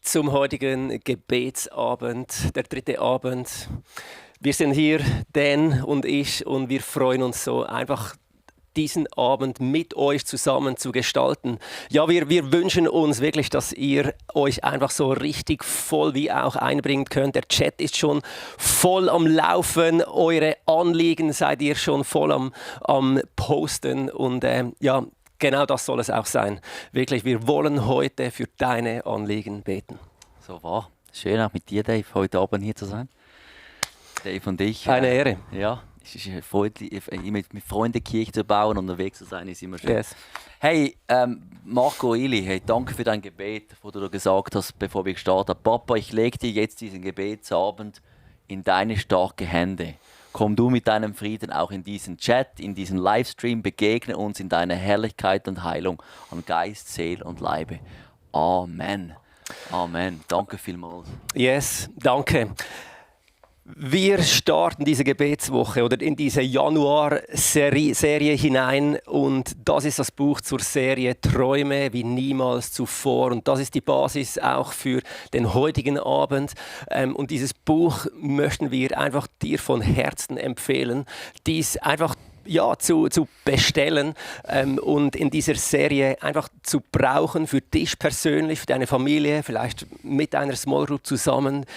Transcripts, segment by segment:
Zum heutigen Gebetsabend, der dritte Abend. Wir sind hier, Dan und ich, und wir freuen uns so, einfach diesen Abend mit euch zusammen zu gestalten. Ja, wir wünschen uns wirklich, dass ihr euch einfach so richtig voll wie auch einbringen könnt. Der Chat ist schon voll am Laufen, eure Anliegen seid ihr schon voll am Posten und ja, genau das soll es auch sein. Wirklich, wir wollen heute für deine Anliegen beten. So war. Schön auch mit dir, Dave, heute Abend hier zu sein. Dave und ich. Eine Ehre. Ja, es ist freundlich, mit Freunden Kirche zu bauen und unterwegs zu sein, ist immer schön. Yes. Hey, Marco Ili, hey, danke für dein Gebet, wo du da gesagt hast, bevor wir gestartet haben. Papa, ich lege dir jetzt diesen Gebetsabend in deine starke Hände. Komm du mit deinem Frieden auch in diesen Chat, in diesen Livestream, begegne uns in deiner Herrlichkeit und Heilung an Geist, Seele und Leibe. Amen. Amen. Danke vielmals. Yes, danke. Wir starten diese Gebetswoche oder in diese Januar-Serie hinein und das ist das Buch zur Serie Träume wie niemals zuvor und das ist die Basis auch für den heutigen Abend und dieses Buch möchten wir einfach dir von Herzen empfehlen, dies einfach zu bestellen und in dieser Serie einfach zu brauchen für dich persönlich, für deine Familie, vielleicht mit einer Small Group zusammen,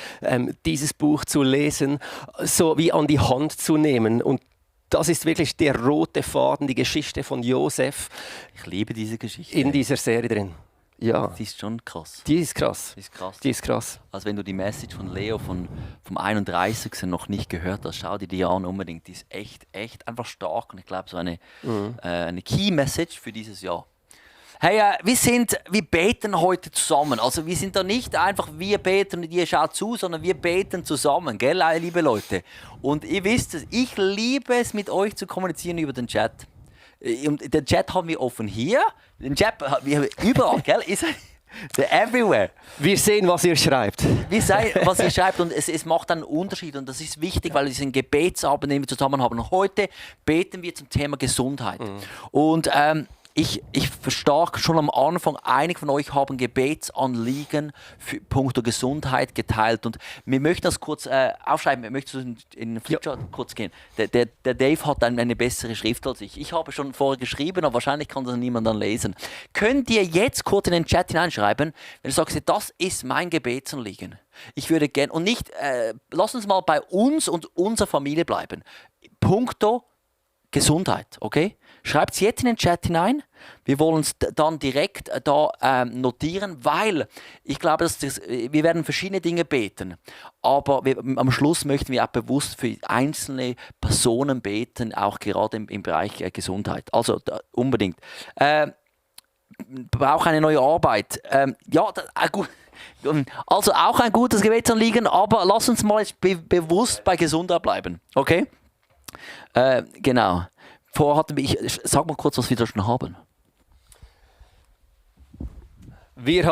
dieses Buch zu lesen, so wie an die Hand zu nehmen. Und das ist wirklich der rote Faden, die Geschichte von Josef. Ich liebe diese Geschichte. In dieser Serie drin. Ja. Die ist schon krass. Die ist krass. Die ist krass. Die ist krass. Also wenn du die Message von Leo vom 31. noch nicht gehört hast, schau dir die an unbedingt. Die ist echt einfach stark und ich glaube so eine Key-Message für dieses Jahr. Hey, wir beten heute zusammen. Also wir sind da nicht einfach, wir beten und ihr schaut zu, sondern wir beten zusammen, gell, liebe Leute. Und ihr wisst es, ich liebe es, mit euch zu kommunizieren über den Chat. Und den Chat haben wir offen hier, den Chat haben wir überall, gell? Everywhere. Wir sehen, was ihr schreibt. Wir sehen, was ihr schreibt und es macht einen Unterschied und das ist wichtig, weil wir diesen Gebetsabend, den wir zusammen haben. Und heute beten wir zum Thema Gesundheit. Und ich verstehe schon am Anfang, einige von euch haben Gebetsanliegen für puncto Gesundheit geteilt. Und wir möchten das kurz aufschreiben. Möchtest du in den Flipchart kurz gehen? Der Dave hat eine bessere Schrift als ich. Ich habe schon vorher geschrieben, aber wahrscheinlich kann das niemand dann lesen. Könnt ihr jetzt kurz in den Chat hineinschreiben, wenn du sagst, das ist mein Gebetsanliegen. Ich würde gerne, und nicht, lass uns mal bei uns und unserer Familie bleiben. Puncto Gesundheit, okay? Schreibt es jetzt in den Chat hinein. Wir wollen es dann direkt da notieren, weil ich glaube, wir werden verschiedene Dinge beten. Aber am Schluss möchten wir auch bewusst für einzelne Personen beten, auch gerade im Bereich Gesundheit. Also unbedingt. Brauche eine neue Arbeit. Gut. Also auch ein gutes Gebetsanliegen, aber lass uns mal jetzt bewusst bei Gesundheit bleiben. Okay? Genau. Sag mal kurz, was wir da schon haben. Wir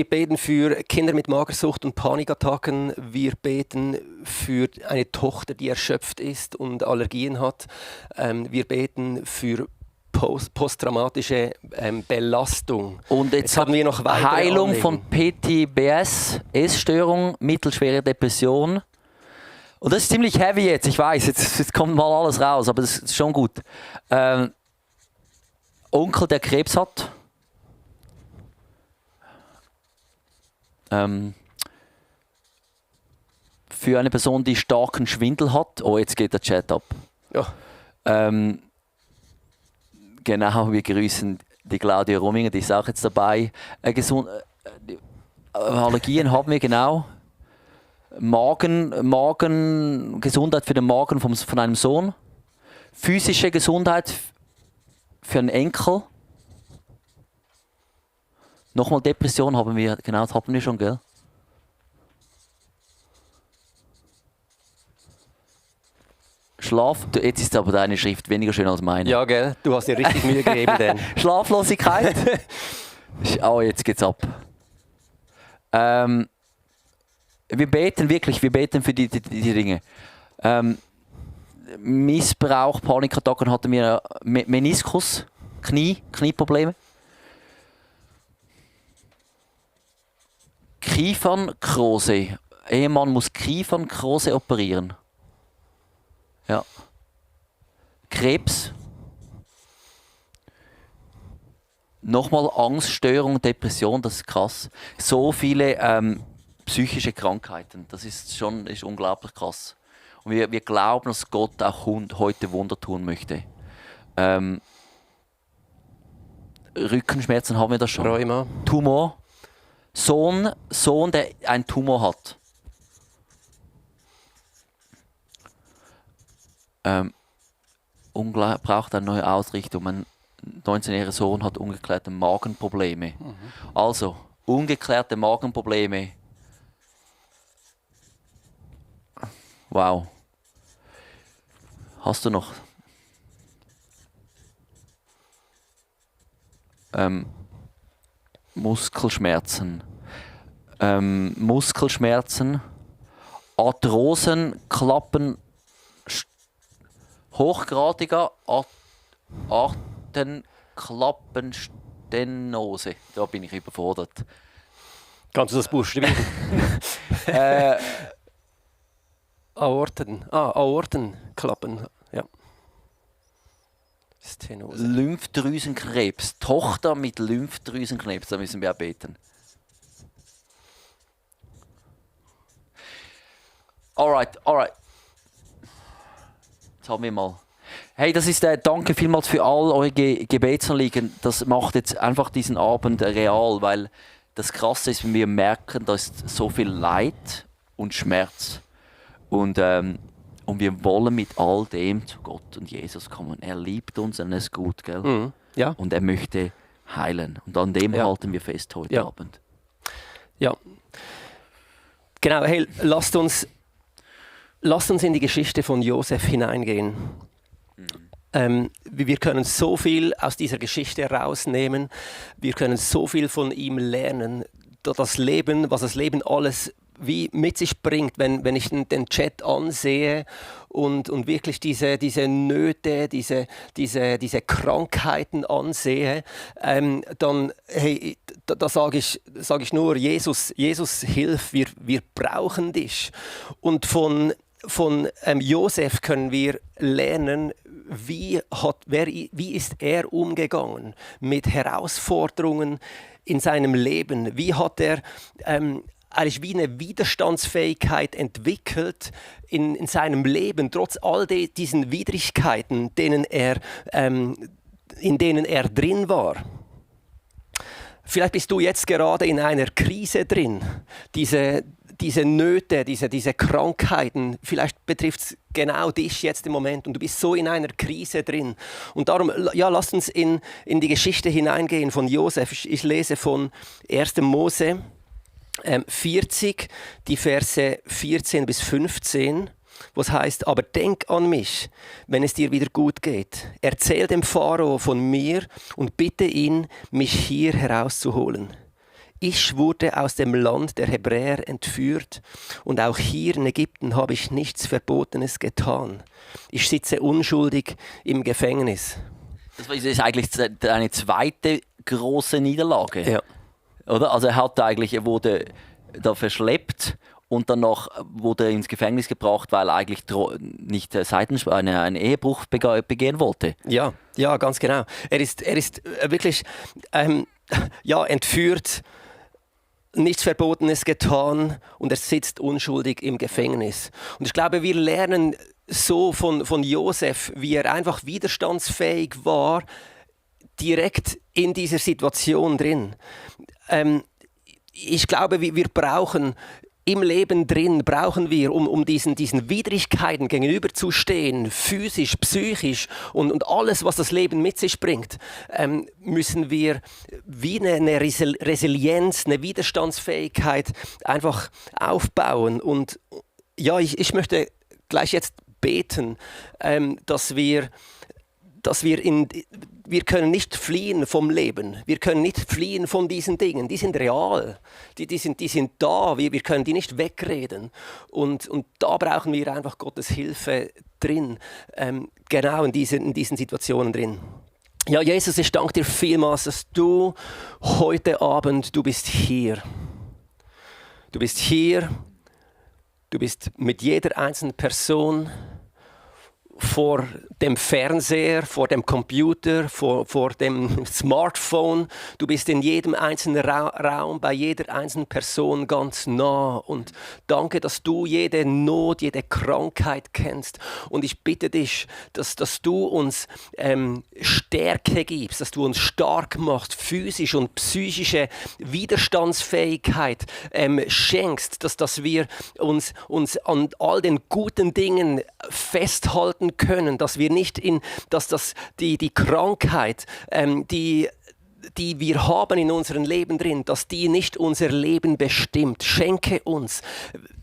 beten für Kinder mit Magersucht und Panikattacken. Wir beten für eine Tochter, die erschöpft ist und Allergien hat. Wir beten für posttraumatische Belastung. Und jetzt haben wir noch Heilung Anliegen. Von PTBS, Essstörung, mittelschwere Depression. Und das ist ziemlich heavy jetzt, ich weiß, jetzt kommt mal alles raus, aber das ist schon gut. Onkel, der Krebs hat. Für eine Person, die starken Schwindel hat. Oh, jetzt geht der Chat ab. Ja. Genau, wir grüßen die Claudia Rumminger, die ist auch jetzt dabei. Allergien haben wir, genau. Gesundheit für den Magen von einem Sohn. Physische Gesundheit für einen Enkel. Nochmal Depression haben wir, genau, das haben wir schon, gell? Schlaf, jetzt ist aber deine Schrift weniger schön als meine. Ja, gell? Du hast dir richtig Mühe gegeben, denn. Schlaflosigkeit. Oh, jetzt geht's ab. Wir beten wirklich, für die Dinge. Missbrauch, Panikattacken hatten wir, Meniskus, Knieprobleme. Kiefernkrose. Ehemann muss Kiefernkrose operieren. Ja. Krebs. Nochmal Angststörung, Depression, das ist krass. So viele psychische Krankheiten, das ist unglaublich krass. Und wir glauben, dass Gott auch heute Wunder tun möchte. Rückenschmerzen haben wir da schon. Rheuma. Tumor. Sohn, der einen Tumor hat. Braucht eine neue Ausrichtung. Mein 19-jähriger Sohn hat ungeklärte Magenprobleme. Also, ungeklärte Magenprobleme. Wow. Hast du noch? Muskelschmerzen. Arthrosen, Klappen, hochgradiger Artenklappenstenose. Da bin ich überfordert. Kannst du das buchstabieren? Aortenklappen. Ja. Stenose. Lymphdrüsenkrebs. Tochter mit Lymphdrüsenkrebs. Da müssen wir auch beten. Alright. Jetzt haben wir mal. Hey, das ist danke vielmals für all eure Gebetsanliegen. Das macht jetzt einfach diesen Abend real, weil das Krasse ist, wenn wir merken, da ist so viel Leid und Schmerz. Und wir wollen mit all dem zu Gott und Jesus kommen. Er liebt uns und er ist gut, gell? Mhm. Ja. Und er möchte heilen. Und an dem halten wir fest heute Abend. Ja. Genau, hey, lasst uns in die Geschichte von Josef hineingehen. Wir können so viel aus dieser Geschichte herausnehmen. Wir können so viel von ihm lernen. Was das Leben alles wie mit sich bringt, wenn ich den Chat ansehe und wirklich diese Nöte, diese Krankheiten ansehe, dann hey, da sage ich nur, Jesus, hilf, wir brauchen dich. Und von Josef können wir lernen, wie ist er umgegangen mit Herausforderungen in seinem Leben? Wie hat er eigentlich wie eine Widerstandsfähigkeit entwickelt in seinem Leben, trotz all diesen Widrigkeiten, in denen er drin war? Vielleicht bist du jetzt gerade in einer Krise drin. Diese Nöte, diese Krankheiten, vielleicht betrifft es genau dich jetzt im Moment und du bist so in einer Krise drin. Und darum, ja, lass uns in die Geschichte hineingehen von Josef. Ich lese von 1. Mose 40, die Verse 14 bis 15, wo es heißt: Aber denk an mich, wenn es dir wieder gut geht. Erzähl dem Pharao von mir und bitte ihn, mich hier herauszuholen. Ich wurde aus dem Land der Hebräer entführt und auch hier in Ägypten habe ich nichts Verbotenes getan. Ich sitze unschuldig im Gefängnis. Das ist eigentlich eine zweite große Niederlage. Ja. Oder? Also er wurde da verschleppt und danach wurde er ins Gefängnis gebracht, weil er eigentlich nicht einen Ehebruch begehen wollte. Ja, ganz genau. Er ist wirklich entführt, nichts Verbotenes getan und er sitzt unschuldig im Gefängnis. Und ich glaube, wir lernen so von Josef, wie er einfach widerstandsfähig war, direkt in dieser Situation drin. Ich glaube, wir brauchen im Leben drin, um diesen Widrigkeiten gegenüberzustehen, physisch, psychisch und alles, was das Leben mit sich bringt, müssen wir wie eine Resilienz, eine Widerstandsfähigkeit einfach aufbauen. Und ja, ich möchte gleich jetzt beten, dass wir können nicht fliehen vom Leben. Wir können nicht fliehen von diesen Dingen. Die sind real. Die sind da. Wir können die nicht wegreden. Und da brauchen wir einfach Gottes Hilfe drin. Genau in diesen Situationen drin. Ja, Jesus, ich danke dir vielmals, dass du heute Abend, du bist hier. Du bist hier, du bist mit jeder einzelnen Person vor dem Fernseher, vor dem Computer, vor dem Smartphone. Du bist in jedem einzelnen Raum, bei jeder einzelnen Person ganz nah. Und danke, dass du jede Not, jede Krankheit kennst. Und ich bitte dich, dass du uns Stärke gibst, dass du uns stark machst, physisch und psychische Widerstandsfähigkeit schenkst, dass wir uns an all den guten Dingen festhalten können, dass wir nicht die Krankheit, die wir haben in unserem Leben drin, dass die nicht unser Leben bestimmt. Schenke uns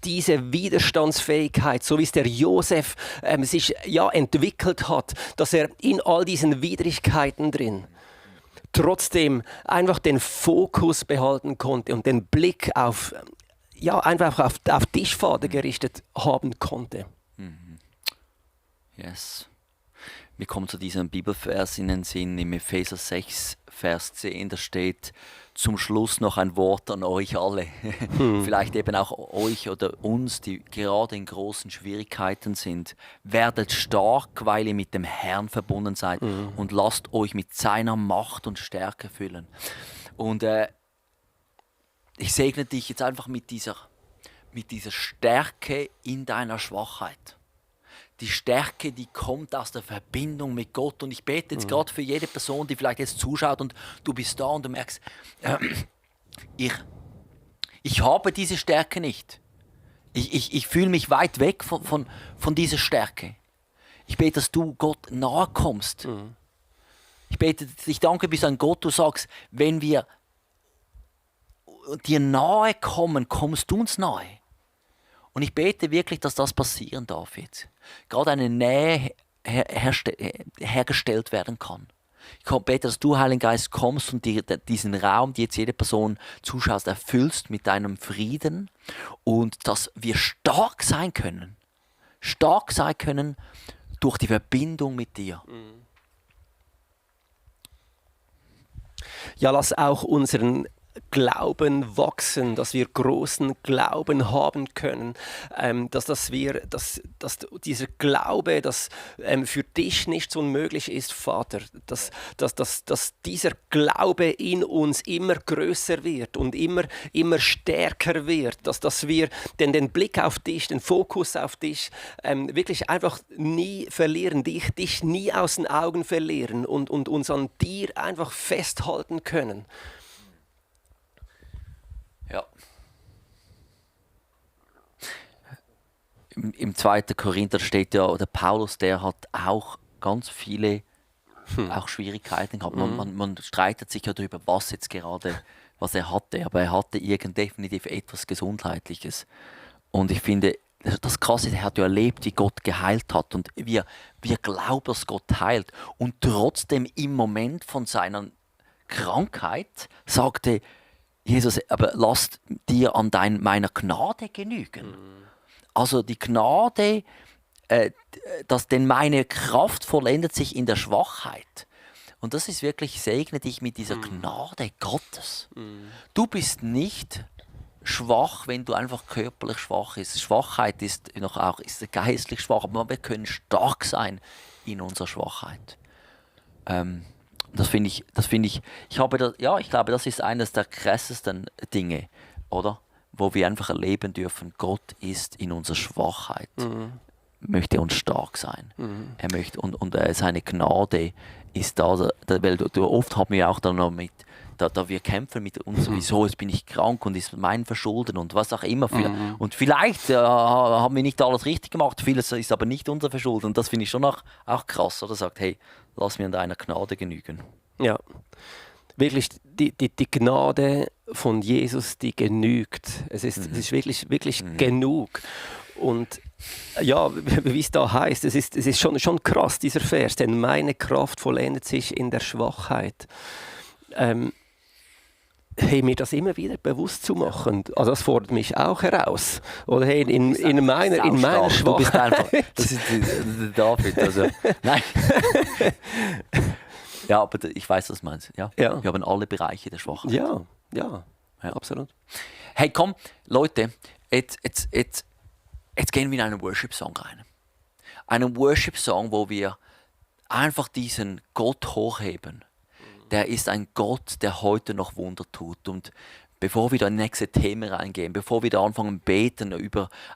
diese Widerstandsfähigkeit, so wie es der Josef sich entwickelt hat, dass er in all diesen Widrigkeiten drin trotzdem einfach den Fokus behalten konnte und den Blick auf dich, Vater, gerichtet haben konnte. Yes. Wir kommen zu diesem Bibelvers in den Sinn, im Epheser 6, Vers 10, da steht zum Schluss noch ein Wort an euch alle. Vielleicht eben auch euch oder uns, die gerade in großen Schwierigkeiten sind. Werdet stark, weil ihr mit dem Herrn verbunden seid und lasst euch mit seiner Macht und Stärke füllen. Und ich segne dich jetzt einfach mit dieser Stärke in deiner Schwachheit. Die Stärke, die kommt aus der Verbindung mit Gott. Und ich bete jetzt gerade für jede Person, die vielleicht jetzt zuschaut und du bist da und du merkst, ich habe diese Stärke nicht. Ich fühle mich weit weg von dieser Stärke. Ich bete, dass du Gott nahe kommst. Ich danke, bist ein Gott, du sagst, wenn wir dir nahe kommen, kommst du uns nahe. Und ich bete wirklich, dass das passieren darf jetzt. Gerade eine Nähe hergestellt werden kann. Ich bete, dass du, Heiliger Geist, kommst und diesen Raum, die jetzt jede Person zuschaust, erfüllst mit deinem Frieden und dass wir stark sein können. Stark sein können durch die Verbindung mit dir. Ja, lass auch unseren Glauben wachsen, dass wir großen Glauben haben können, dass dieser Glaube, dass für dich nichts unmöglich ist, Vater, dass dieser Glaube in uns immer größer wird und immer stärker wird, dass wir den Blick auf dich, den Fokus auf dich wirklich einfach nie verlieren, dich nie aus den Augen verlieren und uns an dir einfach festhalten können. Ja. Im 2. Korinther steht ja, der Paulus, der hat auch ganz viele auch Schwierigkeiten gehabt. Man streitet sich ja darüber, was er hatte, aber er hatte definitiv etwas Gesundheitliches. Und ich finde, das Krasse, er hat ja erlebt, wie Gott geheilt hat und wir glauben, dass Gott heilt. Und trotzdem im Moment von seiner Krankheit sagte Jesus, aber lasst dir an meiner Gnade genügen. Also die Gnade, denn meine Kraft vollendet sich in der Schwachheit. Und das ist wirklich, segne dich mit dieser Gnade Gottes. Du bist nicht schwach, wenn du einfach körperlich schwach bist. Schwachheit ist geistlich schwach, aber wir können stark sein in unserer Schwachheit. Das finde ich, ich glaube, das ist eines der krassesten Dinge, oder? Wo wir einfach erleben dürfen, Gott ist in unserer Schwachheit, möchte uns stark sein. Er möchte, und seine Gnade ist da, weil oft haben wir auch dann noch da wir kämpfen mit uns, wieso, jetzt bin ich krank und ist mein Verschulden und was auch immer. Und vielleicht haben wir nicht alles richtig gemacht, vieles ist aber nicht unser Verschulden. Und das finde ich schon auch krass, oder? Sagt, hey, lass mir an deiner Gnade genügen. Ja, wirklich die Gnade von Jesus, die genügt. Es ist wirklich genug. Und ja, wie es da heißt, es ist schon krass, dieser Vers, denn meine Kraft vollendet sich in der Schwachheit. Hey, mir das immer wieder bewusst zu machen, also das fordert mich auch heraus. Oder hey, in meiner Schwachheit. Du bist einfach, das ist David, also nein. Ja, aber ich weiß, was du meinst. Ja. Wir haben alle Bereiche der Schwachheit. Ja, absolut. Hey, komm, Leute, jetzt gehen wir in einen Worship-Song rein. Einen Worship-Song, wo wir einfach diesen Gott hochheben. Der ist ein Gott, der heute noch Wunder tut. Und bevor wir da in nächste Themen reingehen, bevor wir da anfangen beten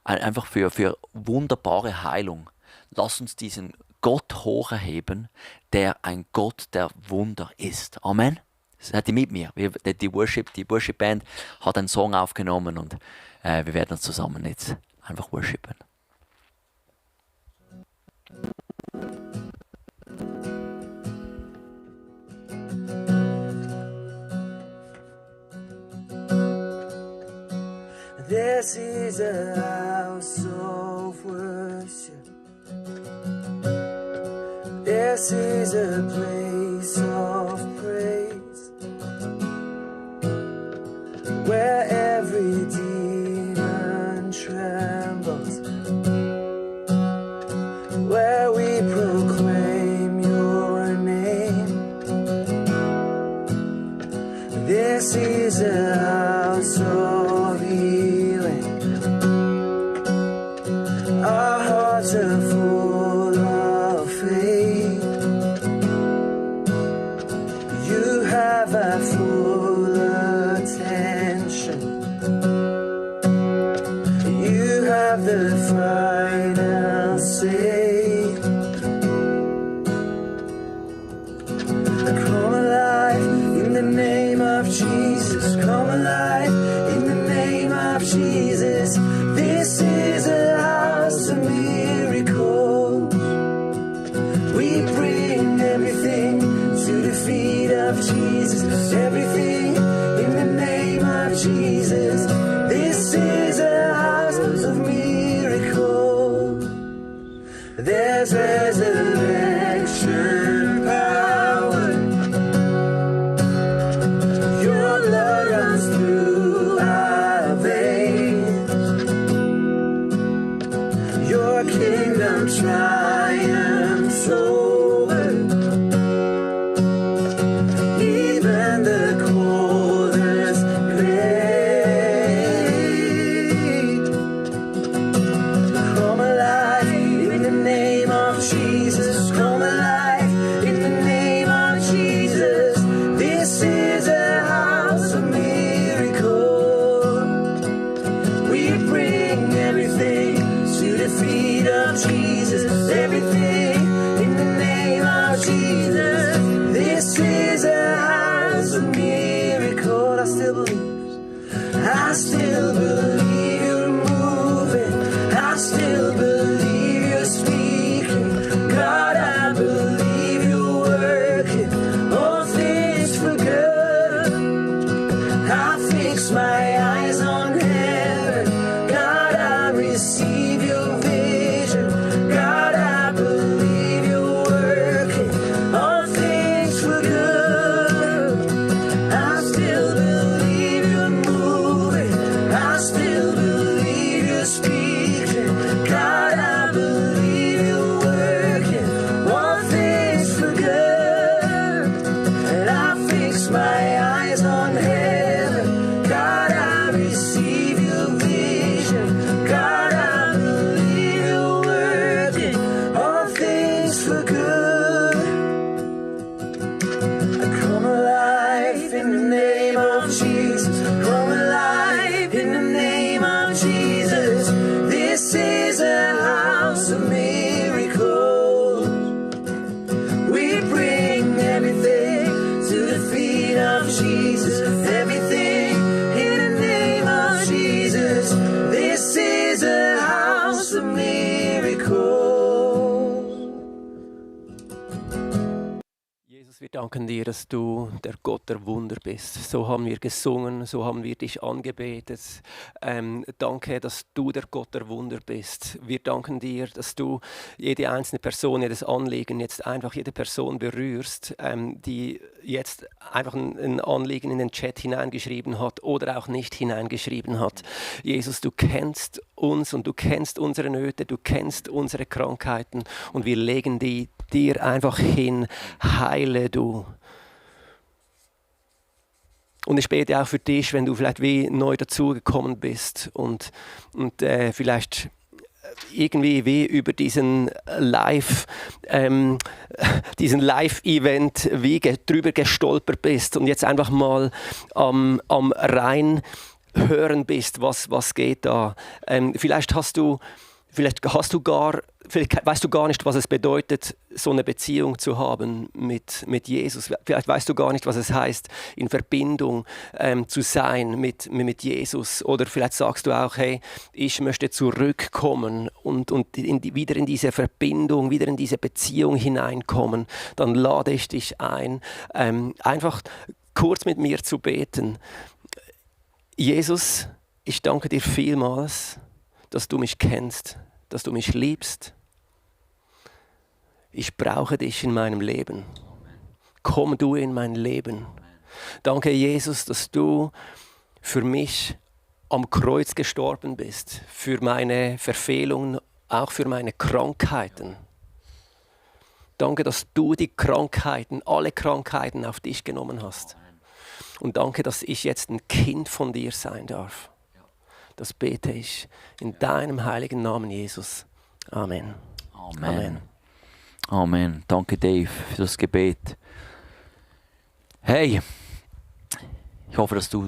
einfach für wunderbare Heilung, lass uns diesen Gott hochheben, der ein Gott der Wunder ist. Amen. Seid ihr mit mir? Die Worship-Band hat einen Song aufgenommen und wir werden uns zusammen jetzt einfach worshipen. This is a house of worship. This is a place of praise, where every demon trembles, where we proclaim your name. This is a house of healing. Our hearts are full of faith. You have our full attention. You have the final say. Come alive in the name of Jesus. Come alive in the name of Jesus. This is a house of miracles. We bring everything to the feet of Jesus. Everything in the name of Jesus. This is a house of miracles. There's resurrection power. Your blood runs through our veins. Your kingdom triumphs over even the coldest grave. Come alive in the name of Jesus. Come alive in the name of Jesus. This is a house of miracles. We bring everything to the feet of Jesus. Everything in the name of Jesus. This is a house of miracles. I still believe you're moving. I still believe you're speaking. God, I believe you're working all things for good. I fix my eyes on heaven. God, I receive your vision. God, I believe you're working all things for good. I still believe you're moving. I still believe you're speaking. God, I believe you're working all things for good. And I fix my eyes on heaven. God, I receive your vision. God, I believe you're working all things for good. I come alive in the name of Jesus. Come alive in the name of Jesus. This is a house of miracles. We bring everything to the feet of Jesus. Everything in the name of Jesus. This is a house of miracles. Jesus, wir danken dir, dass du der Gott der Wunder bist. So haben wir gesungen, so haben wir dich angebetet. Danke, dass du der Gott der Wunder bist. Wir danken dir, dass du jede einzelne Person, jedes Anliegen, jetzt einfach jede Person berührst, die jetzt einfach ein Anliegen in den Chat hineingeschrieben hat oder auch nicht hineingeschrieben hat. Jesus, du kennst uns und du kennst unsere Nöte, du kennst unsere Krankheiten und wir legen die dir einfach hin. Heile du. Und ich bete auch für dich, wenn du vielleicht wie neu dazugekommen bist und vielleicht irgendwie wie über diesen diesen Live-Event wie drüber gestolpert bist und jetzt einfach mal am Rein hören bist, was geht da. Vielleicht weißt du gar nicht, was es bedeutet, so eine Beziehung zu haben mit Jesus. Vielleicht weißt du gar nicht, was es heißt, in Verbindung zu sein mit Jesus. Oder vielleicht sagst du auch, hey, ich möchte zurückkommen und wieder in diese Verbindung, wieder in diese Beziehung hineinkommen. Dann lade ich dich ein, einfach kurz mit mir zu beten. Jesus, ich danke dir vielmals, dass du mich kennst, dass du mich liebst. Ich brauche dich in meinem Leben. Komm du in mein Leben. Danke, Jesus, dass du für mich am Kreuz gestorben bist, für meine Verfehlungen, auch für meine Krankheiten. Danke, dass du die Krankheiten, alle Krankheiten auf dich genommen hast. Und danke, dass ich jetzt ein Kind von dir sein darf. Das bete ich in deinem heiligen Namen, Jesus. Amen. Amen. Amen. Amen. Danke, Dave, für das Gebet. Hey, ich hoffe, dass du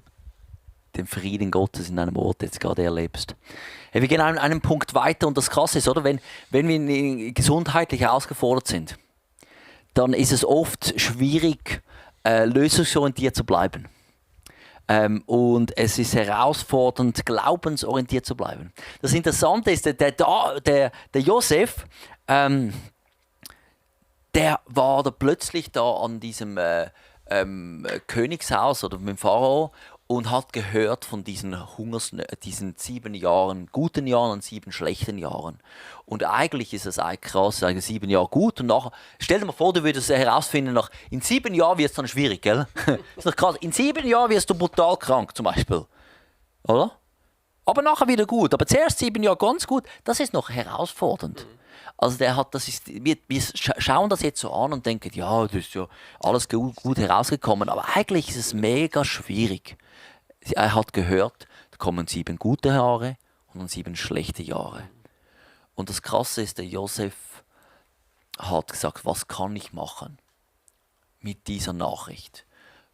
den Frieden Gottes in deinem Ort jetzt gerade erlebst. Hey, wir gehen einen Punkt weiter und das Krasse ist, oder? Wenn wir gesundheitlich herausgefordert sind, dann ist es oft schwierig, lösungsorientiert zu bleiben. Und es ist herausfordernd, glaubensorientiert zu bleiben. Das Interessante ist, der Josef, der war da plötzlich da an diesem Königshaus oder mit dem Pharao und hat gehört von diesen 7 Jahren, guten Jahren und 7 schlechten Jahren. Und eigentlich ist es eigentlich krass, 7 Jahre gut und nachher, stell dir mal vor, du würdest herausfinden, in 7 Jahren wird es dann schwierig, gell? Ist doch krass. In 7 Jahren wirst du brutal krank, zum Beispiel. Oder? Aber nachher wieder gut. Aber zuerst 7 Jahre ganz gut, das ist noch herausfordernd. Also wir schauen das jetzt so an und denken, ja, das ist ja alles gut herausgekommen, aber eigentlich ist es mega schwierig. Er hat gehört, da kommen 7 gute Jahre und dann 7 schlechte Jahre. Und das Krasse ist, der Josef hat gesagt, was kann ich machen mit dieser Nachricht?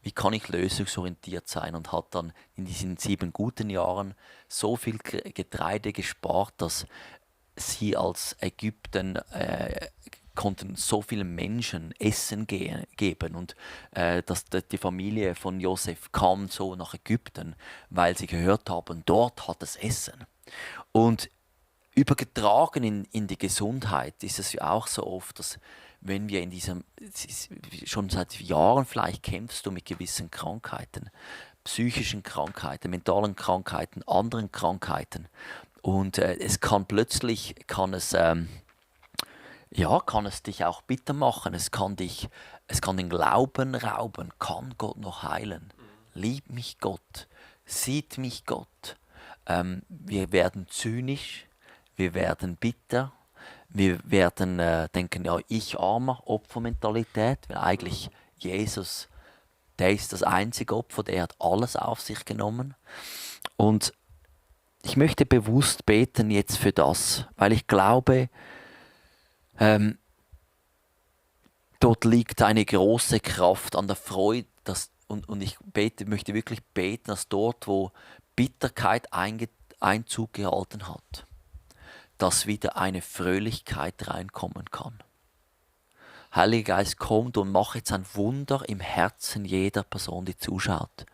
Wie kann ich lösungsorientiert sein? Und hat dann in diesen 7 guten Jahren so viel Getreide gespart, dass sie als Ägypten konnten so vielen Menschen Essen geben und dass die Familie von Josef kam so nach Ägypten, weil sie gehört haben, dort hat es Essen. Und übergetragen in die Gesundheit ist es ja auch so oft, dass wenn wir schon seit Jahren vielleicht kämpfst du mit gewissen Krankheiten, psychischen Krankheiten, mentalen Krankheiten, anderen Krankheiten. Und es kann plötzlich, kann es dich auch bitter machen, es kann den Glauben rauben, kann Gott noch heilen? Liebt mich Gott? Sieht mich Gott? Wir werden zynisch, wir werden bitter, wir werden denken, ja, ich armer, Opfermentalität, weil eigentlich Jesus, der ist das einzige Opfer, der hat alles auf sich genommen. Und ich möchte bewusst beten jetzt für das, weil ich glaube, dort liegt eine große Kraft an der Freude, und ich möchte wirklich beten, dass dort, wo Bitterkeit Einzug gehalten hat, dass wieder eine Fröhlichkeit reinkommen kann. Heiliger Geist, komm und mach jetzt ein Wunder im Herzen jeder Person, die zuschaut.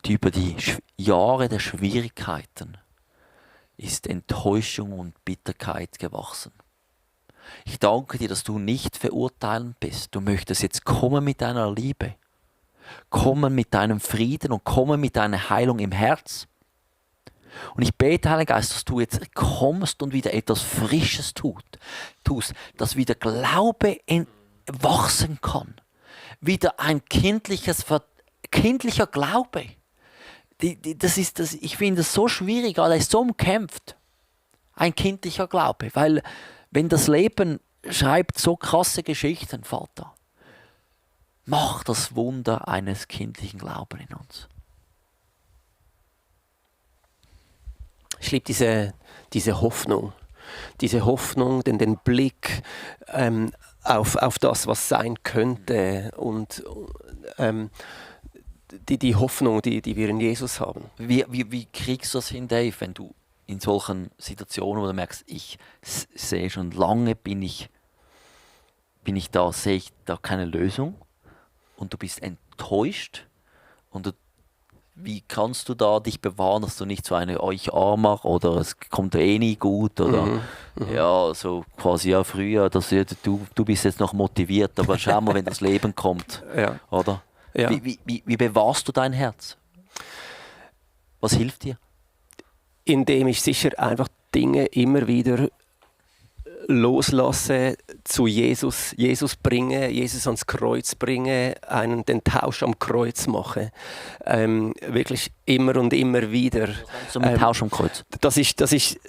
Die über die Jahre der Schwierigkeiten ist Enttäuschung und Bitterkeit gewachsen. Ich danke dir, dass du nicht verurteilend bist. Du möchtest jetzt kommen mit deiner Liebe, kommen mit deinem Frieden und kommen mit deiner Heilung im Herz. Und ich bete, Heiliger Geist, dass du jetzt kommst und wieder etwas Frisches tust, dass wieder Glaube wachsen kann. Wieder ein kindlicher Glaube. Ich finde es so schwierig, er ist so umkämpft. Ein kindlicher Glaube, weil wenn das Leben schreibt so krasse Geschichten, Vater, mach das Wunder eines kindlichen Glaubens in uns. Ich liebe diese Hoffnung. Diese Hoffnung, den Blick auf das, was sein könnte und die Hoffnung, die wir in Jesus haben. Wie kriegst du das hin, Dave, wenn du in solchen Situationen, wo du merkst, ich sehe schon lange, bin ich da, sehe ich da keine Lösung und du bist enttäuscht und wie kannst du da dich bewahren, dass du nicht so eine euch armer oder es kommt eh nie gut oder ja, so quasi ja früher, dass du bist jetzt noch motiviert, aber schau mal, wenn das Leben kommt, Ja. oder? Ja. Wie bewahrst du dein Herz? Was hilft dir? Indem ich sicher einfach Dinge immer wieder loslasse, zu Jesus bringe, Jesus ans Kreuz bringe, den Tausch am Kreuz mache. Wirklich immer und immer wieder. So mit Tausch am Kreuz. Das ist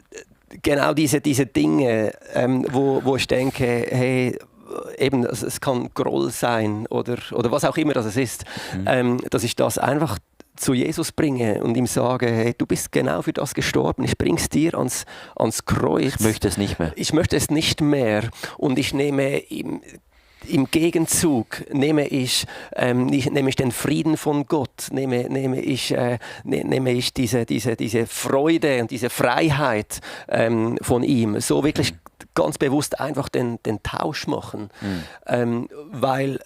genau diese Dinge, wo ich denke, hey, eben, es kann Groll sein oder was auch immer das ist, dass ich das einfach zu Jesus bringe und ihm sage, hey, du bist genau für das gestorben, ich bring's dir ans Kreuz. Ich möchte es nicht mehr. Ich möchte es nicht mehr und ich nehme im Gegenzug nehme ich den Frieden von Gott, nehme ich diese Freude und diese Freiheit von ihm. So wirklich ganz bewusst einfach den Tausch machen, weil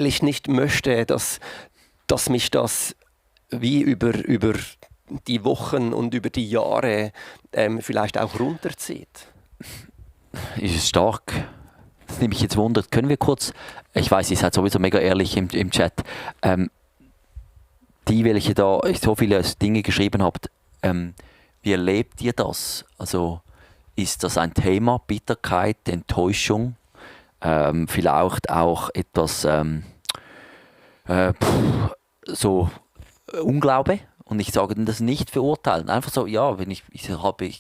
ich nicht möchte, dass mich das wie über die Wochen und über die Jahre vielleicht auch runterzieht. Ist es stark. Das nimmt mich jetzt Wunder. Können wir kurz, ich weiß, ihr seid sowieso mega ehrlich im Chat, die, welche da so viele Dinge geschrieben habt, wie erlebt ihr das? Also ist das ein Thema, Bitterkeit, Enttäuschung, vielleicht auch etwas so Unglaube? Und ich sage das nicht verurteilen. Einfach so, ja, ich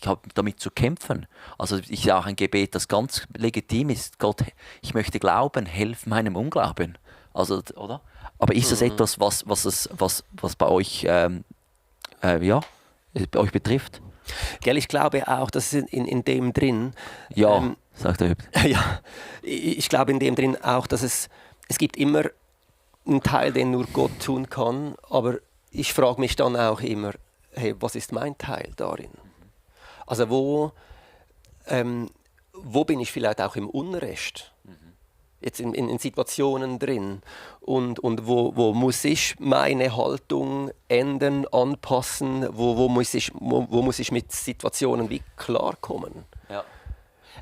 habe damit zu kämpfen. Also ich sage ein Gebet, das ganz legitim ist. Gott, ich möchte glauben, helf meinem Unglauben. Also, oder? Aber ist das etwas, was bei euch, euch betrifft? Gell, ich glaube auch, dass in dem drin... Ja, sagt er. Ja, ich glaube in dem drin auch, dass es gibt immer einen Teil, den nur Gott tun kann, aber ich frage mich dann auch immer, hey, was ist mein Teil darin? Also wo bin ich vielleicht auch im Unrecht? Jetzt in Situationen drin und wo muss ich meine Haltung ändern, anpassen, wo muss ich mit Situationen wie klarkommen? Ja.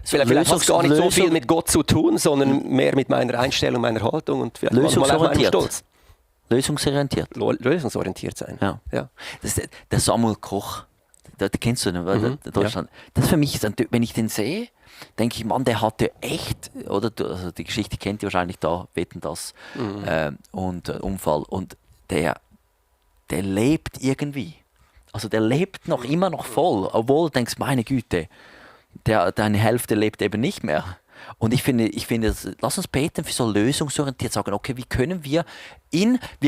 Vielleicht hat es gar nicht so viel mit Gott zu tun, sondern mehr mit meiner Einstellung, meiner Haltung und vielleicht manchmal auch meinem Stolz. Lösungsorientiert sein. Ja. Ja. Das ist der Samuel Koch, den kennst du, ne? Deutschland. Ja. Das für mich ist, wenn ich den sehe, denke ich, Mann, der hatte echt, oder? Also die Geschichte kennt ihr wahrscheinlich da, Wetten das und Unfall. Und der lebt irgendwie. Also der lebt noch immer noch voll, obwohl du denkst, meine Güte, deine Hälfte lebt eben nicht mehr. Und ich finde, lass uns beten für so lösungsorientiert, sagen, okay, wie können wir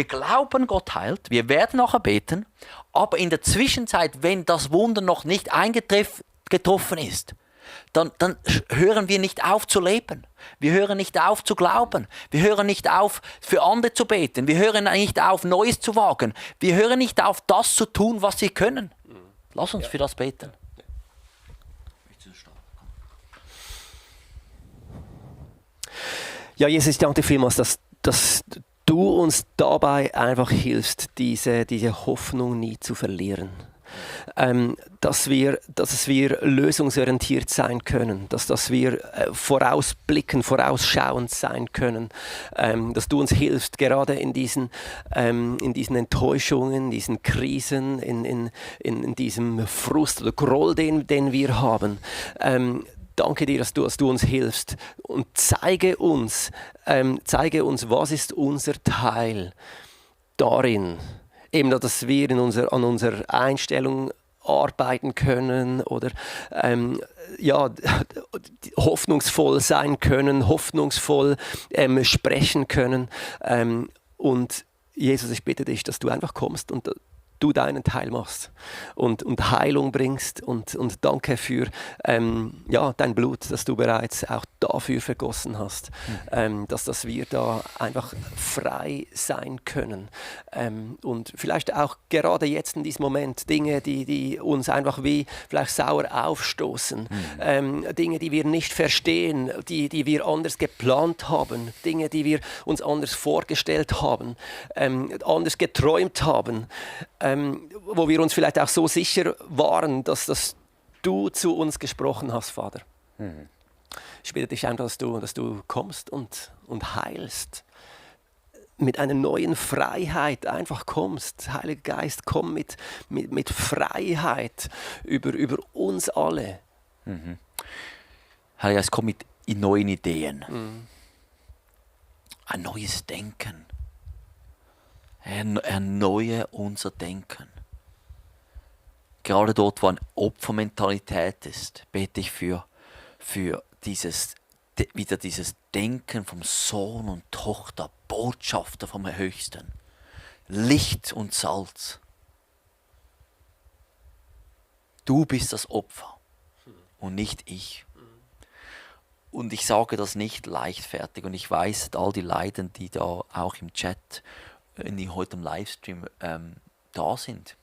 glauben, Gott heilt, wir werden nachher beten, aber in der Zwischenzeit, wenn das Wunder noch nicht eingetroffen ist, dann hören wir nicht auf zu leben. Wir hören nicht auf zu glauben. Wir hören nicht auf, für andere zu beten. Wir hören nicht auf, Neues zu wagen. Wir hören nicht auf, das zu tun, was wir können. Lass uns für das beten. Ja, Jesus, ich danke dir vielmals, dass du uns dabei einfach hilfst, diese Hoffnung nie zu verlieren. Dass wir lösungsorientiert sein können, dass wir vorausblicken, vorausschauend sein können, dass du uns hilfst, gerade in diesen Enttäuschungen, diesen Krisen, in diesem Frust oder Groll, den wir haben. Danke dir, dass du uns hilfst und zeige uns, was ist unser Teil darin. Eben, dass wir an unserer Einstellung arbeiten können oder ja, hoffnungsvoll sein können, hoffnungsvoll sprechen können. Und Jesus, ich bitte dich, dass du einfach kommst und du deinen Teil machst und Heilung bringst und danke für ja, dein Blut, das du bereits auch dafür vergossen hast, dass wir da einfach frei sein können und vielleicht auch gerade jetzt in diesem Moment Dinge, die uns einfach wie vielleicht sauer aufstoßen, Dinge, die wir nicht verstehen, die wir anders geplant haben, Dinge, die wir uns anders vorgestellt haben, anders geträumt haben, wo wir uns vielleicht auch so sicher waren, dass du zu uns gesprochen hast, Vater. Ich bitte dich einfach, dass du kommst und heilst. Mit einer neuen Freiheit einfach kommst. Heiliger Geist, komm mit Freiheit über uns alle. Heiliger Geist, komm mit neuen Ideen. Ein neues Denken. Erneuere unser Denken. Gerade dort, wo eine Opfermentalität ist, bete ich für wieder dieses Denken vom Sohn und Tochter, Botschafter vom Höchsten. Licht und Salz. Du bist das Opfer und nicht ich. Und ich sage das nicht leichtfertig und ich weiß, all die Leiden, die da auch im Chat, die heute im Livestream da sind.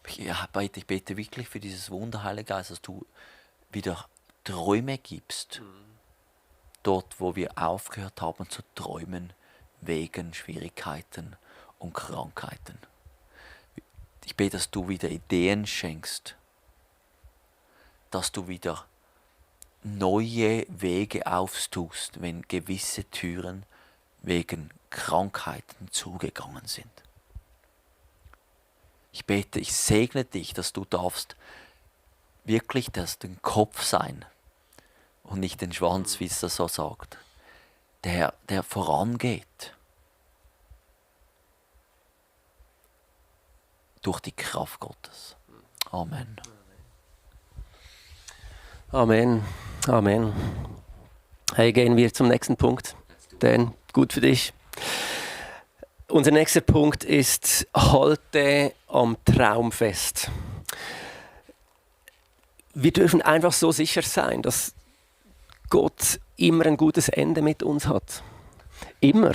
Ich bete wirklich für dieses Wunder, Heiliger Geist, dass du wieder Träume gibst. Dort, wo wir aufgehört haben zu träumen, wegen Schwierigkeiten und Krankheiten. Ich bete, dass du wieder Ideen schenkst, dass du wieder neue Wege auftust, wenn gewisse Türen wegen Krankheiten zugegangen sind. Ich bete, ich segne dich, dass du darfst wirklich den Kopf sein und nicht den Schwanz, wie es das so sagt, der vorangeht durch die Kraft Gottes. Amen. Amen. Amen. Hey, gehen wir zum nächsten Punkt. Dan, gut für dich. Unser nächster Punkt ist, halte am Traum fest. Wir dürfen einfach so sicher sein, dass Gott immer ein gutes Ende mit uns hat. Immer.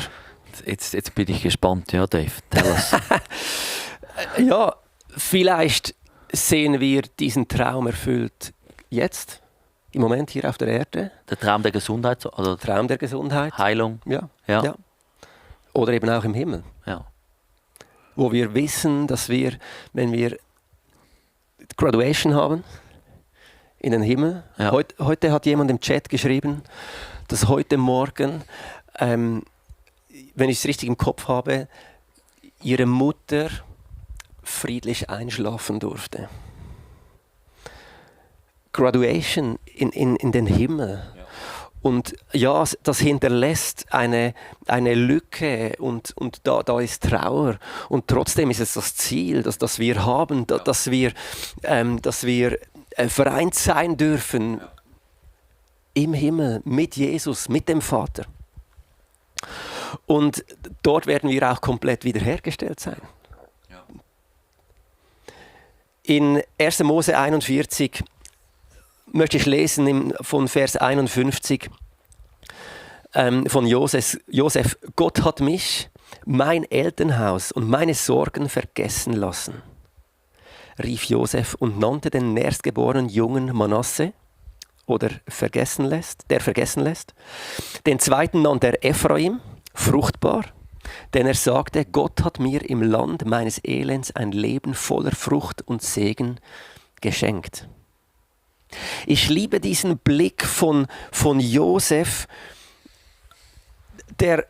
Jetzt bin ich gespannt, ja, Dave. Tell us. Ja, vielleicht sehen wir diesen Traum erfüllt jetzt, im Moment hier auf der Erde. Der Traum der Gesundheit, also Traum der Gesundheit. Heilung. Ja. Ja. Ja. Oder eben auch im Himmel. Ja. Wo wir wissen, dass wir, wenn wir Graduation haben, in den Himmel. Ja. Heute hat jemand im Chat geschrieben, dass heute Morgen, wenn ich es richtig im Kopf habe, ihre Mutter friedlich einschlafen durfte. Graduation in den Himmel. Ja. Und ja, das hinterlässt eine Lücke und da ist Trauer. Und trotzdem ist es das Ziel, das wir haben, dass wir vereint sein dürfen im Himmel mit Jesus, mit dem Vater. Und dort werden wir auch komplett wiederhergestellt sein. Ja. In 1. Mose 41 möchte ich lesen von Vers 51 von Josef. Gott hat mich, mein Elternhaus und meine Sorgen vergessen lassen, rief Josef und nannte den nächstgeborenen Jungen Manasse, oder der vergessen lässt. Den zweiten nannte er Ephraim, fruchtbar, denn er sagte, Gott hat mir im Land meines Elends ein Leben voller Frucht und Segen geschenkt. Ich liebe diesen Blick von Josef, der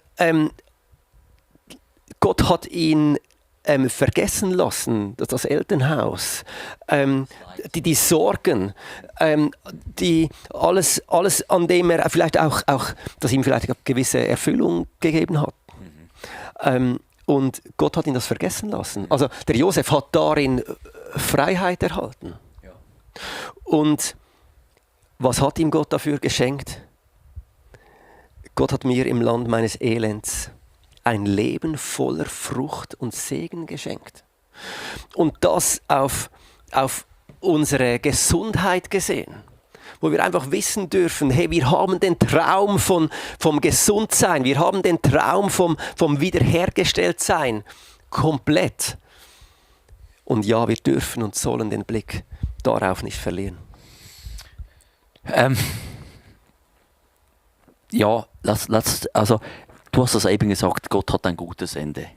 Gott hat ihn vergessen lassen, das Elternhaus, die Sorgen, die alles, an dem er vielleicht auch das ihm vielleicht eine gewisse Erfüllung gegeben hat. Und Gott hat ihn das vergessen lassen. Also der Josef hat darin Freiheit erhalten. Und was hat ihm Gott dafür geschenkt? Gott hat mir im Land meines Elends ein Leben voller Frucht und Segen geschenkt. Und das auf unsere Gesundheit gesehen. Wo wir einfach wissen dürfen, hey, wir haben den Traum vom Gesundsein, wir haben den Traum vom Wiederhergestelltsein komplett. Und ja, wir dürfen und sollen den Blick darauf nicht verlieren. Ja, also du hast das eben gesagt, Gott hat ein gutes Ende.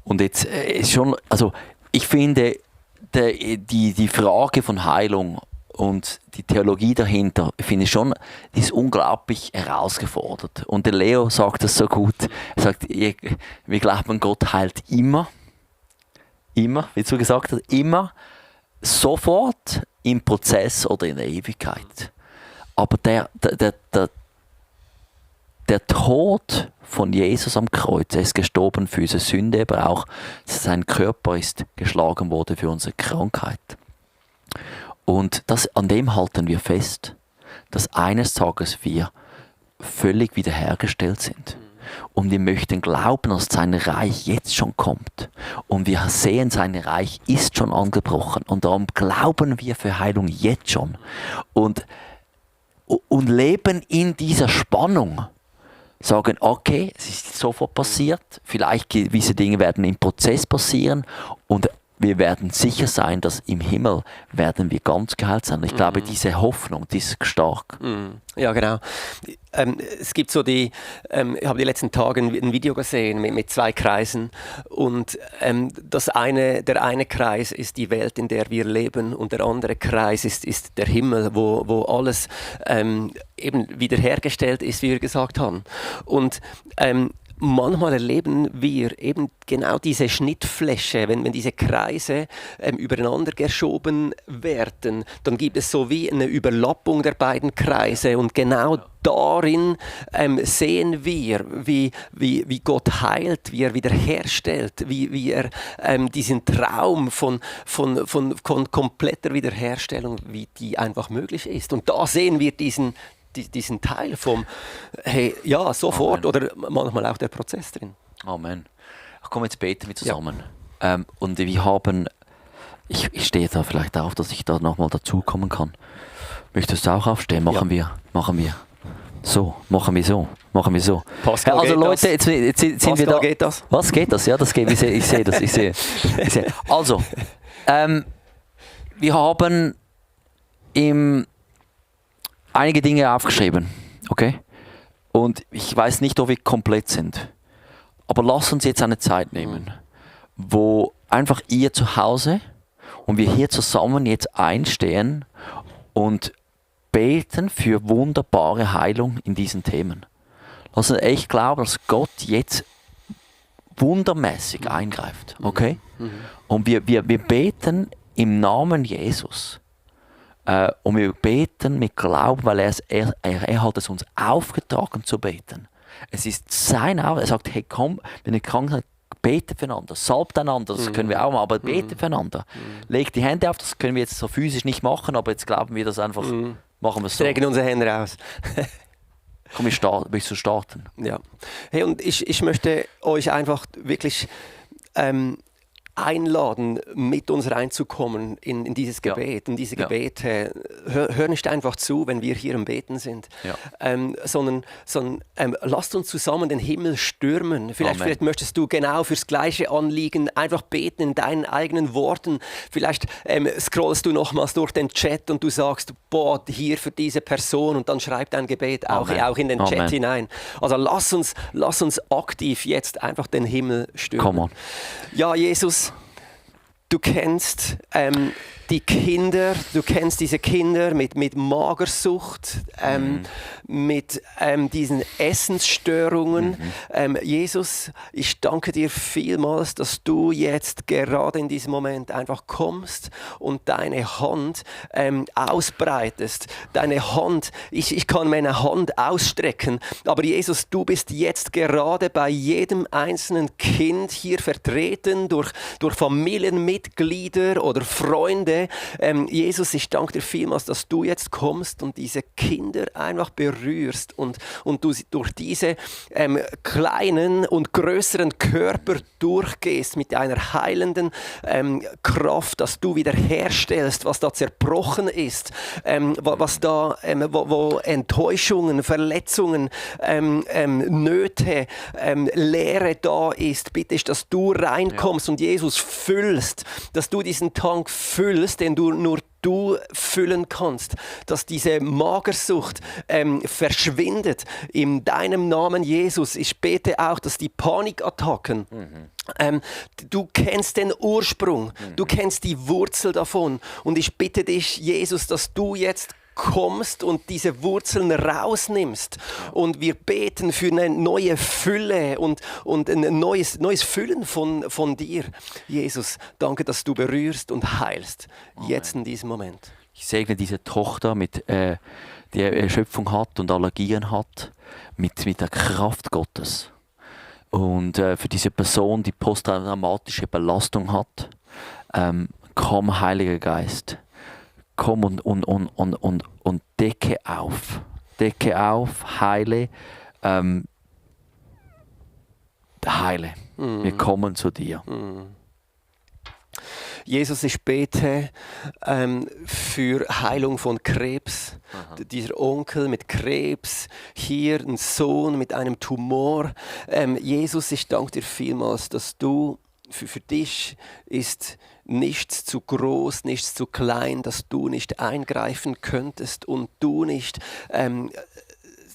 Und jetzt ist schon, also ich finde, die Frage von Heilung und die Theologie dahinter, finde ich schon, die ist unglaublich herausgefordert. Und der Leo sagt das so gut. Er sagt, wir glauben, Gott heilt immer, wie du gesagt hast, immer, sofort, im Prozess oder in der Ewigkeit. Aber der Tod von Jesus am Kreuz, er ist gestorben für unsere Sünde, aber auch sein Körper ist geschlagen worden für unsere Krankheit. Und an dem halten wir fest, dass eines Tages wir völlig wiederhergestellt sind. Und wir möchten glauben, dass sein Reich jetzt schon kommt. Und wir sehen, sein Reich ist schon angebrochen. Und darum glauben wir für Heilung jetzt schon. Und leben in dieser Spannung. Sagen, okay, es ist sofort passiert. Vielleicht gewisse Dinge werden im Prozess passieren. Und wir werden sicher sein, dass im Himmel werden wir ganz geheilt sein. Ich glaube, diese Hoffnung, die ist stark. Ja, genau. Es gibt so ich habe die letzten Tage ein Video gesehen mit 2 Kreisen und der eine Kreis ist die Welt, in der wir leben und der andere Kreis ist der Himmel, wo alles eben wiederhergestellt ist, wie wir gesagt haben. Und manchmal erleben wir eben genau diese Schnittfläche, wenn diese Kreise übereinander geschoben werden, dann gibt es so wie eine Überlappung der beiden Kreise und genau darin sehen wir, wie Gott heilt, wie er wiederherstellt, wie er diesen Traum von kompletter Wiederherstellung, wie die einfach möglich ist. Und da sehen wir diesen Teil vom, hey, ja, sofort. Amen. Oder manchmal auch der Prozess drin. Amen. Komm, jetzt beten wir zusammen. Ja. Und wir haben, ich stehe da vielleicht auf, dass ich da nochmal dazukommen kann. Möchtest du auch aufstehen? Machen wir. So, machen wir so. Pascal, also Leute, jetzt sind Pascal, wir da. Geht das? Was geht das? Ja, das geht. Ich sehe das. Ich sehe. Also, wir haben einige Dinge aufgeschrieben, okay? Und ich weiß nicht, ob wir komplett sind. Aber lasst uns jetzt eine Zeit nehmen, wo einfach ihr zu Hause und wir hier zusammen jetzt einstehen und beten für wunderbare Heilung in diesen Themen. Lass uns echt glauben, dass Gott jetzt wundermäßig eingreift, okay? Und wir beten im Namen Jesus. Und wir beten mit Glauben, weil er hat es uns aufgetragen zu beten. Es ist sein Auftrag. Er sagt, hey komm, wenn ihr krank seid, bete füreinander, salbt einander, das können wir auch machen, aber bete fürenander. Legt die Hände auf, das können wir jetzt so physisch nicht machen, aber jetzt glauben wir das einfach, machen wir es so. Strecken unsere Hände raus. Komm, willst du starten? Ja. Hey, und ich möchte euch einfach wirklich einladen, mit uns reinzukommen in dieses Gebet. Und diese Gebete, hör nicht einfach zu, wenn wir hier im Beten sind, sondern lasst uns zusammen den Himmel stürmen. Vielleicht möchtest du genau fürs gleiche Anliegen einfach beten in deinen eigenen Worten. Vielleicht scrollst du nochmals durch den Chat und du sagst, boah, hier für diese Person und dann schreib dein Gebet auch in den Chat hinein. Also lass uns aktiv jetzt einfach den Himmel stürmen. Ja, Jesus, du kennst die Kinder, du kennst diese Kinder mit Magersucht, mit diesen Essensstörungen. Jesus, ich danke dir vielmals, dass du jetzt gerade in diesem Moment einfach kommst und deine Hand ausbreitest. Deine Hand, ich kann meine Hand ausstrecken, aber Jesus, du bist jetzt gerade bei jedem einzelnen Kind hier vertreten, durch Familienmitglieder, Mitglieder oder Freunde. Jesus, ich danke dir vielmals, dass du jetzt kommst und diese Kinder einfach berührst und du sie durch diese kleinen und größeren Körper durchgehst mit einer heilenden Kraft, dass du wiederherstellst, was da zerbrochen ist, was da, wo Enttäuschungen, Verletzungen, Nöte, Leere da ist. Bitte ist, dass du reinkommst und Jesus füllst, dass du diesen Tank füllst, den nur du füllen kannst, dass diese Magersucht verschwindet in deinem Namen, Jesus. Ich bete auch, dass die Panikattacken, du kennst den Ursprung, du kennst die Wurzel davon und ich bitte dich, Jesus, dass du jetzt kommst und diese Wurzeln rausnimmst. Und wir beten für eine neue Fülle und ein neues Füllen von dir. Jesus, danke, dass du berührst und heilst. Amen. Jetzt in diesem Moment. Ich segne diese Tochter, die Erschöpfung hat und Allergien hat, mit der Kraft Gottes. Und für diese Person, die posttraumatische Belastung hat, komm, Heiliger Geist. Komm und decke auf. Decke auf, heile. Heile. Wir kommen zu dir. Jesus, ich bete für Heilung von Krebs. Dieser Onkel mit Krebs, hier ein Sohn mit einem Tumor. Jesus, ich danke dir vielmals, dass du für dich ist nichts zu groß, nichts zu klein, dass du nicht eingreifen könntest und du nicht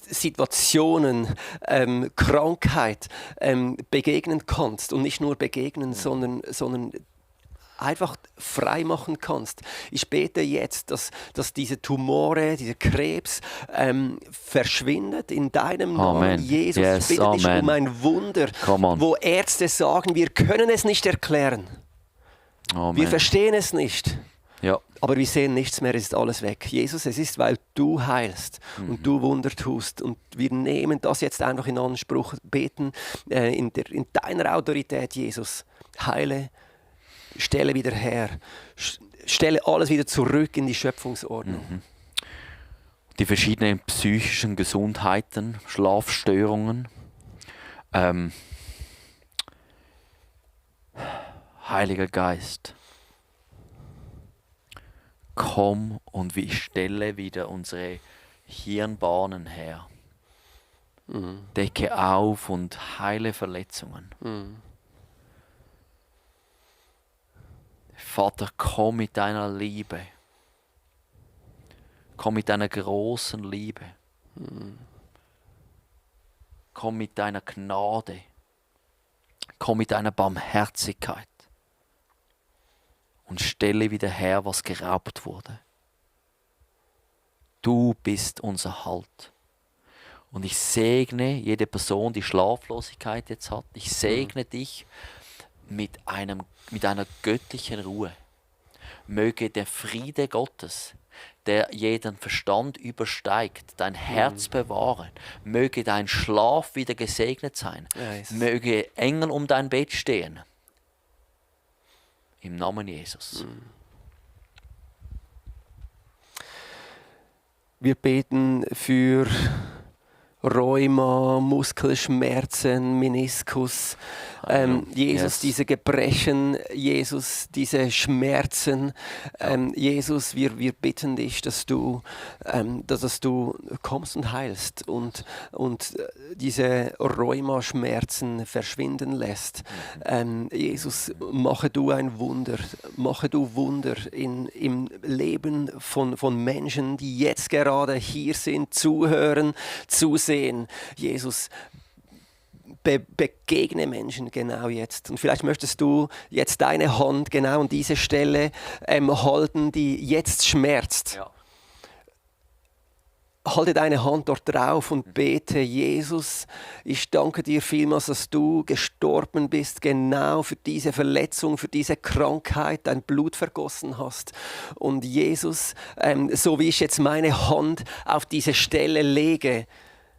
Situationen, Krankheit begegnen kannst und nicht nur begegnen, sondern einfach frei machen kannst. Ich bete jetzt, dass diese Tumore, dieser Krebs verschwindet in deinem Namen, Jesus. Yes, ich bitte dich Amen. um ein Wunder, wo Ärzte sagen, wir können es nicht erklären. Amen. Wir verstehen es nicht. Ja. Aber wir sehen nichts mehr, es ist alles weg. Jesus, es ist, weil du heilst und du Wunder tust. Und wir nehmen das jetzt einfach in Anspruch, beten in deiner Autorität, Jesus. Heile, stelle wieder her, stelle alles wieder zurück in die Schöpfungsordnung. Die verschiedenen psychischen Gesundheiten, Schlafstörungen. Heiliger Geist, komm und ich stelle wieder unsere Hirnbahnen her. Decke auf und heile Verletzungen. Vater, komm mit deiner Liebe. Komm mit deiner großen Liebe. Komm mit deiner Gnade. Komm mit deiner Barmherzigkeit. Und stelle wieder her, was geraubt wurde. Du bist unser Halt. Und ich segne jede Person, die Schlaflosigkeit jetzt hat. Ich segne dich mit einer göttlichen Ruhe. Möge der Friede Gottes, der jeden Verstand übersteigt, dein Herz bewahren. Möge dein Schlaf wieder gesegnet sein. Yes. Möge Engel um dein Bett stehen. Im Namen Jesus. Wir beten für Rheuma, Muskelschmerzen, Meniskus. Jesus, Yes. diese Gebrechen, Jesus, diese Schmerzen. Jesus, wir bitten dich, dass du kommst und heilst und diese Rheumaschmerzen verschwinden lässt. Jesus, mache du ein Wunder. Mache du Wunder im Leben von Menschen, die jetzt gerade hier sind, zuhören, zusehen. Jesus, begegne Menschen genau jetzt. Und vielleicht möchtest du jetzt deine Hand genau an diese Stelle halten, die jetzt schmerzt. Ja. Halte deine Hand dort drauf und bete, Jesus, ich danke dir vielmals, dass du gestorben bist, genau für diese Verletzung, für diese Krankheit, dein Blut vergossen hast. Und Jesus, so wie ich jetzt meine Hand auf diese Stelle lege,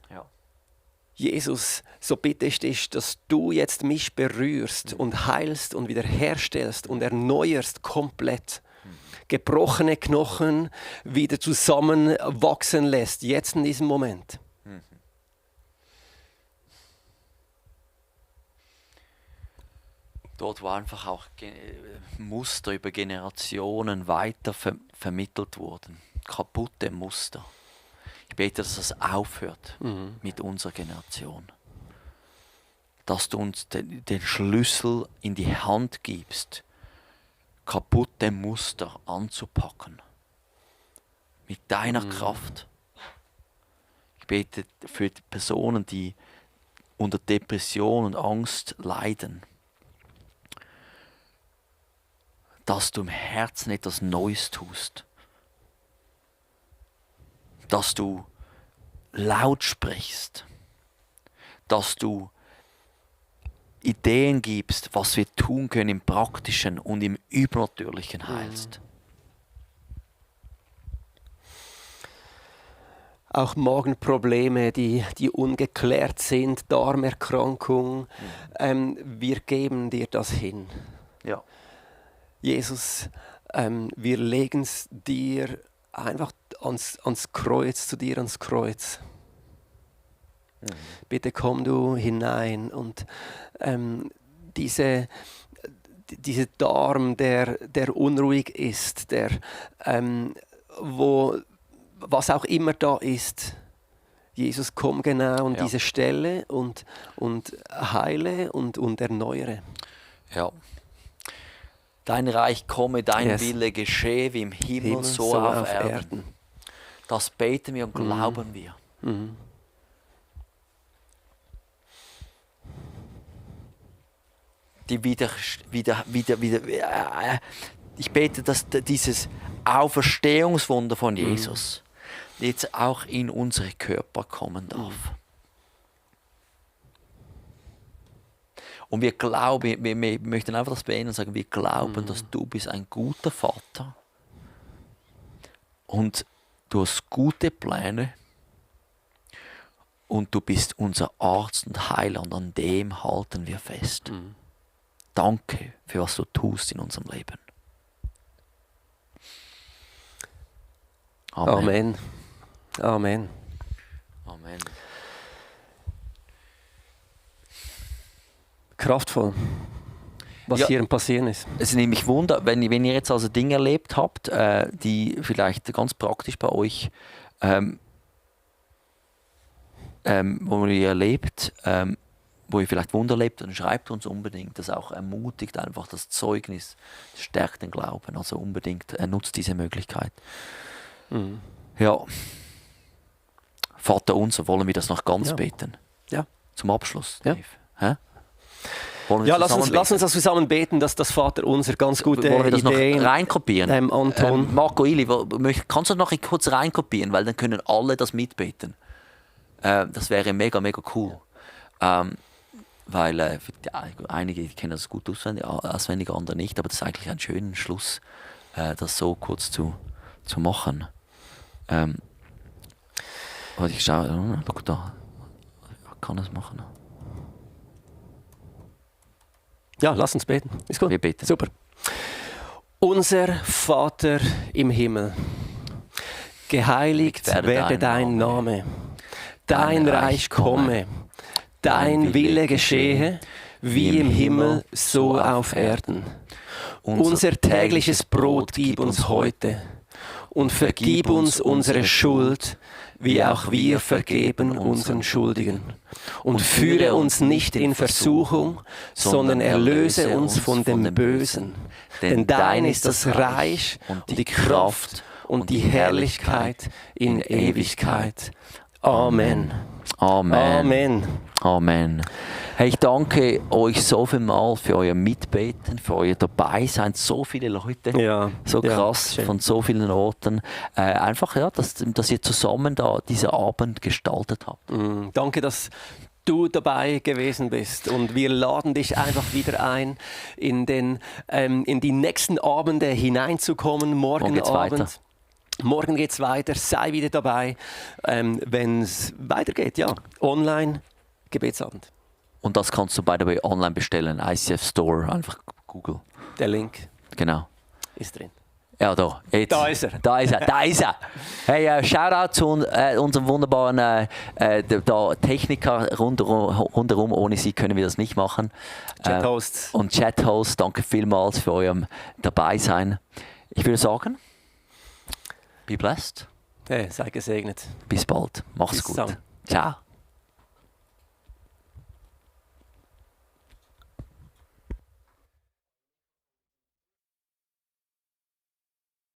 Ja. Jesus, so bitte ich dich, dass du jetzt mich berührst und heilst und wiederherstellst und erneuerst komplett. Gebrochene Knochen wieder zusammenwachsen lässt, jetzt in diesem Moment. Dort, wo einfach auch Muster über Generationen weiter vermittelt wurden. Kaputte Muster. Ich bete, dass das aufhört mit unserer Generation. Dass du uns den Schlüssel in die Hand gibst, kaputte Muster anzupacken. Mit deiner Kraft. Ich bete für die Personen, die unter Depression und Angst leiden, dass du im Herzen etwas Neues tust. Dass du laut sprichst. Dass du Ideen gibst, was wir tun können im Praktischen und im Übernatürlichen heilst. Auch Magenprobleme, die ungeklärt sind, Darmerkrankung, wir geben dir das hin. Ja. Jesus, wir legen es dir einfach ans Kreuz, zu dir ans Kreuz. Bitte komm du hinein und diese Darm, der unruhig ist, was auch immer da ist, Jesus, komm genau an diese Stelle und heile und erneuere. Ja. Dein Reich komme, dein Wille geschehe, wie im Himmel so auf Erden. Das beten wir und glauben wir. Ich bete, dass dieses Auferstehungswunder von Jesus jetzt auch in unsere Körper kommen darf. Und wir glauben, wir möchten einfach das beenden und sagen, wir glauben, dass du bist ein guter Vater und du hast gute Pläne und du bist unser Arzt und Heiler und an dem halten wir fest. Danke für was du tust in unserem Leben. Amen. Amen. Amen. Kraftvoll, was hier passieren ist. Es ist nämlich Wunder, wenn ihr jetzt also Dinge erlebt habt, die vielleicht ganz praktisch bei euch, wo ihr erlebt, wo ihr vielleicht Wunder erlebt, dann schreibt uns unbedingt. Das auch ermutigt einfach das Zeugnis, das stärkt den Glauben. Also unbedingt nutzt diese Möglichkeit. Ja. Vater unser, wollen wir das noch ganz beten? Ja. Zum Abschluss, Ja. Dave. Hä? Ja, lass uns das zusammen beten, dass das Vater unser ganz gute Wollen wir das Ideen noch reinkopieren? Anton. Marco Ili, kannst du das noch kurz reinkopieren, weil dann können alle das mitbeten. Das wäre mega, mega cool. Weil einige kennen das gut auswendig, andere nicht, aber das ist eigentlich ein schöner Schluss, das so kurz zu machen. Ich schaue, guck da, ich kann das machen. Ja, lass uns beten. Ist gut. Wir beten. Super. Unser Vater im Himmel, geheiligt werde dein Name. Dein Reich komme. Dein Wille geschehe, wie im Himmel, so auf Erden. Unser tägliches Brot gib uns heute und vergib uns unsere Schuld, wie auch wir vergeben unseren Schuldigen. Und führe uns nicht in Versuchung, sondern erlöse uns von dem Bösen. Denn dein ist das Reich und die Kraft und die Herrlichkeit in Ewigkeit. Amen. Amen. Amen. Amen. Hey, ich danke euch so viel mal für euer Mitbeten, für euer Dabeisein. So viele Leute, Ja, so ja, krass, schön. von so vielen Orten. Einfach, ja, dass ihr zusammen da diesen Abend gestaltet habt. Danke, dass du dabei gewesen bist. Und wir laden dich einfach wieder ein, in die nächsten Abende hineinzukommen. Morgen geht's Abend. weiter. Morgen geht's weiter. Sei wieder dabei, wenn es weitergeht. Ja, online Gebetsabend. Und das kannst du, by the way, online bestellen. ICF Store, einfach Google. Der Link Genau. ist drin. Ja, da. Jetzt. Da ist er. Da ist er. Da ist er. Hey, Shoutout zu unserem wunderbaren da Techniker rundherum. Ohne sie können wir das nicht machen. Chat-Hosts. Und Chat-Host, danke vielmals für eurem Dabeisein. Ich würde sagen, be blessed. Hey, sei gesegnet. Bis bald. Mach's Bis gut. dann. Ciao.